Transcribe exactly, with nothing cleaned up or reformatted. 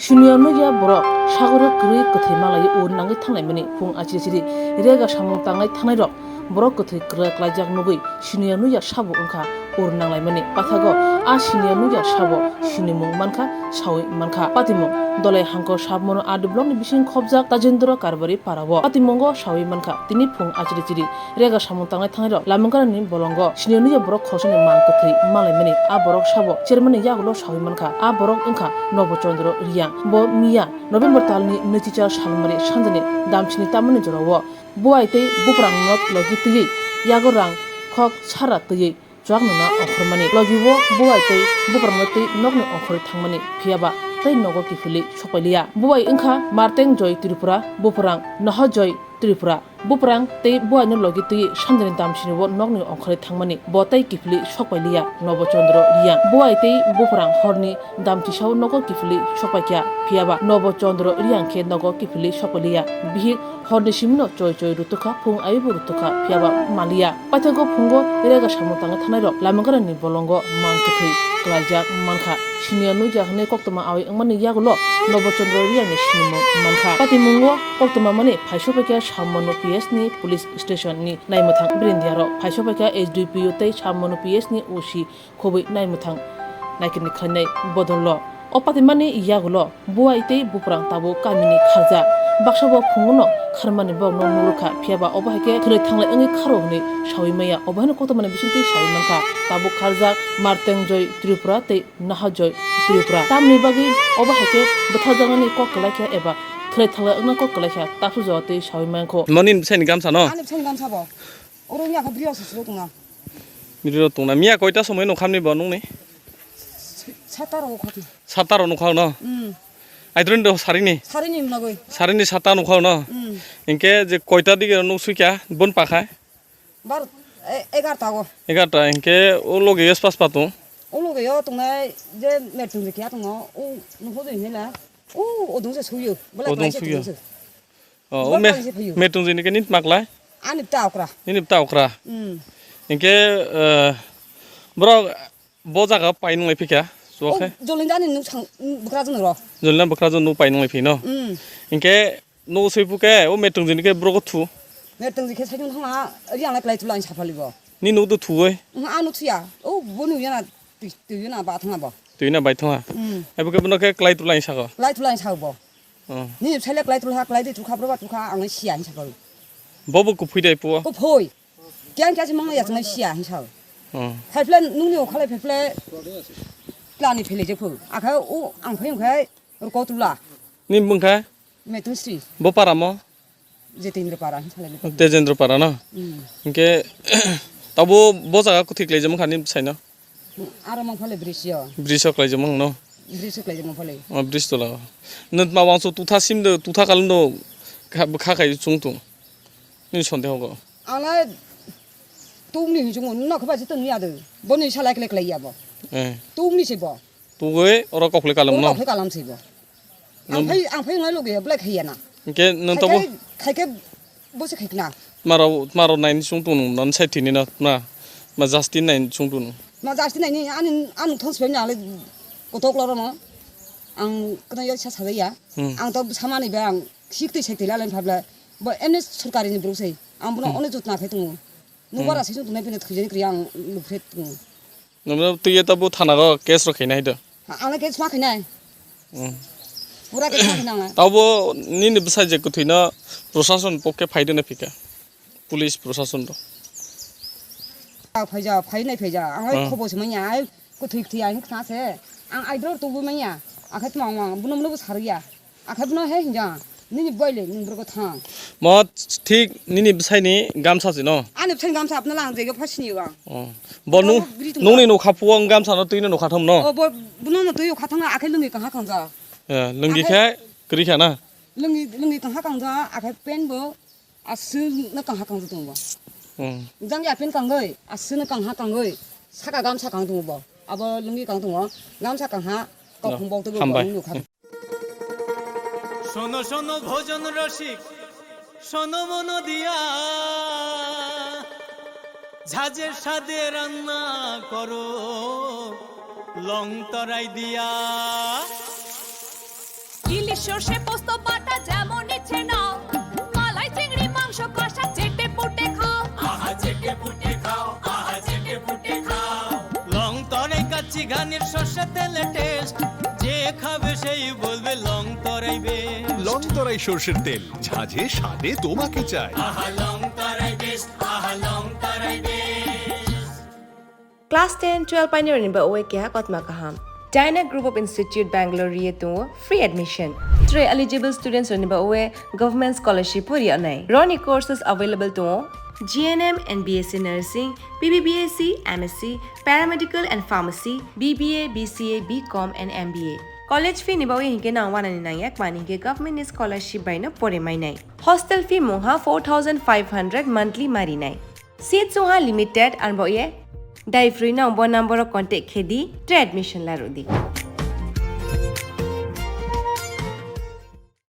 Siniya nukya borok sagoro kwrwi kwthwi malaiwi ur nangwi thanglaimani phung achiri chiri rega samung tangnai thangnairok borok kwthwi kwrwi klaijak nugwi siniya nukya sabo wngkha ur nanglaimani. Pathago a siniya nukya sabo sinimung mankha sawi mankha. Patimung Dolai Hangkor Sabmono R D blockni bising khobjak Tajendra Karbari parao patimungo sawi mankha tini phung achiri chiri. Rega samung tangnai thangnairok Lamangkarani bolongo siniya nukya borok khoroksa ni mang kwthwi malaimani. A borok sabo chairman ni yagulo sawi mankha. A borok wngkha Nobo Chandra Riyang. Bo miya November talni nwichichar salmari sanjani damchini tamani jorao buai tei buprang nok logi twiwi yago rang khok sara twiwi chuak nungna ongkhormani. Logi o buai tei buprang no twi nokni ongkhorwi thangmani, phiyaba tei nogo kiphilwi sokpailiya. Buai wngkha Marteng Joy Tripura, buprang Naha Joy Tripura. Buprang tei buaino logi twi sanjani damchini o nokni ongkhorwi thangmani, bo tei kiphilwi sokpailiya Nobo Chandra Riyang. Buai tei buprang horni damchisao nogo kiphilwi sokpaikha, phiyaba Nobo Chandra Riyang khe nogo kiphilwi sokpailiya. Bihik horni simino choi choi rutukha, phung aibo rutukha, phiyaba maliya. Paithago phungo rega samung tangwi thangnairok Lamangkarani bolongo mang kwthwi klaijak mankha. Siniya nukya hwnwi koktwma awi wngmani yagulo Nobo Chandra Riyangni sinimung mankha. Patimungo koktwma mani phaisopaikha Sammano P S ni police station ni naimwthang brindiaro, phaisopaikha S D P O tei Sammano P S ni O C khobwi naimwthang naikirni khlainai bodollo. O patimani yagulo buai tei buprang tabuk kamini kharjak. Baksa bo phungono kharmani borokno nugrwkha, phiyaba obo hai khe thwnwi thanglai wngwi kharo hwnwi sawi maya. Obo haino koktwmani bisingtwi sawi mankha, tabuk kharjak Marteng Joy Tripura tei Naha Joy Tripura. Tamni bagwi obo hai khe bwtharjaknani kok kwlaikha eba thwlai thanglai wngna kok kwlaikha, tapsuk jora twi sawi mankho. Mo nini bwsaini gamsa no? Ani bwsaini gamsa bo. Oro wngya kha bwrwi rok se siro tongna. Bwrwi rok tongna. Miya koita somoi nokhamni bo nungni? Sata rok khati. Sata rok nokha no? Hmm. Aidroni do sarini? Sarini nagoi. Sarini sata nokha no? Hmm. Hinkhe je koita dige nuk suikha bon pakhai? Bar, e, egarta go. Egarta, hinkhe o loge yes pas patung? O loge yo tongnai je metung je kya tongo, o nokho je hinila. O, o dungse suyo. Bwlai o dungse suyo. Oh, o me-, metung jini ke nit maklai? Ani bta okra. Nini bta okra. Hmm. Hinkhe, eh, borok bo jaga pai nunglai phikha, chuwa khe? Jolindani nuk sang, nuk bwkra jwng ro. Jolindani bwkra jwng nuk pai nunglai phino. Hmm. Hinkhe nuk sui phuke, o metung jini ke borok thu. Metung jini khe sai thangma, ri ang lai klai thula ang sapali bo. Ni nuk do thuoi? Hmm, ang nuk thuya. O, bo nuk yana, twi, twi yana ba thangma bo. Twi na bai thangma? Hmm. Ebo ke bono khe klai thula ang sako? Klai thula ang sako bo. Oh. Nini bwsai le klai tulha, klai di tulkha, bwrwba tulkha, ang le siya hinwi sa kha. Bo bo kuphwi dai puo? Kuphwi. Kiyang kiyang se mangna ya chwnai siya hinwi sa. Oh. Phai phle nungni okha lai phai phle tlani philai je phu. Akha o ang phai wngkhai rwko tula. Ni bwngkha? Metung sri. Bo para mo? Jitendra para hinwi sa lai. Tejendra para no? Hmm. Hinkhe tabo bo jaga kuthwi klai je mangkha ni bwsai no? Aro mangphale bridge yo. Bridge o klaijak mangno? Bridge o klaijak mangphale. O bridge tola o. Nwt ma wangso tutha sim do, tutha kalam do kha, kha khai chung tung. Ni sonde hogo. Ala tung ni hujung no khaba jito ni adu. Bo ni sala kle klai ya bo. Eh. Tung ni se bo. Tugoi oro kokle kalam no. Kokle kalam se bo. Ang phai, ang phai ngai loge black hai na. Hinkhe nang tabo khai khe bo se khai na. Maro, maro nai ni sung tong nang sai thini na ma, ma Justin nai ni sung tong nang. Ma Justin nai ni ani, ani thong sibem na le kotok loro no. Ang kena yo sa sa ya. Hmm. Ang to samani ba ang sik twi sek twi la len phabla. Bo M N A sorkari ni bro sai. Ang bono hmm. Ono jotna khai tongo. Nubara hmm. Sai sung tongnai bini thujani kriya ang luphet tongo. Nungno twiwi tabo thana o case rok khaina hai do. Ang le case ma khainai. Hmm. Pura case ma khainai ang le. Tabo nini bwsai je kwthwino prosason pokhe phai dene phika. Police prosason rok. Phai ja, phai nai phai ja. Ang le hmm. Khobo se manya, ai kwthwi kwthwi ang khna se. Ang ai dor tubu manya. Akhai tma ang buno muno bo sarya. Akhe bono he hinja, nini boile nung borok thang. Mo thik nini bwsaini gamsa se no? Ani bwsaini gamsa apna lang jaiga phasini yo ang. Oh. Bo nung, biri tong nungni nokha puo gamsa no twino nokha thom no? Oh, bo, bono no twi kha thang akhe lungi kangha kangja. Eh, lungi akhe khe kri kha na? Lungi, lungi kangha kangja, akhe pen bo aswk no kangha kangja tongo. Hmm. Jang ya pen kangoi, aswk no kangha kangoi, saka gamsa kang tongo bo. Abo lungi kang tongo, gamsa kangha, no. Kokhum bok twi bo hambai. Nung nokha. শোনো শোনো ভজন রসিক, শোনো মন দিয়া, ঝাঁঝের স্বাদে রান্না করো লং তরাই দিয়া। সর্ষে পোস্ত বাটা যেমন ইচ্ছে নাও, মালাই চিংড়ি মাংস কষা চেটে পুটে খাও। আহা চেটে পুটে খাও, আহা চেটে পুটে খাও। লং তরাই কাচ্চি ঘানির সর্ষে তেলে টেস্ট, যে খাবে সেই বলবে লং তরাই বেস্ট। লং তরাই সর্ষের তেল, ঝাঁঝে স্বাদে তোমাকে চাই। আহা লং তরাই বেস্ট, আহা লং তরাই best. Class ten, twelve painirokni bagwi keha kotma kaham. Dyna Group of Institute, Bangalore ri tongo free admission. Tre eligible students rokni bagwi government scholarship o ri anai. Roni courses available tongo G N M and B S C Nursing, B B B S C, M S C, Paramedical and Pharmacy, B B A, B C A, B Com and M B A. College fee ni bagwi hinkhe nang wanani nangya, mani hinkhe government ni scholarship bai no pore mainai. Hostel fee mungha four thousand five hundred monthly marinai. Seats wngha limited, arbo ye dai phrwi no bo number o contact khe di, tre admission la rw di.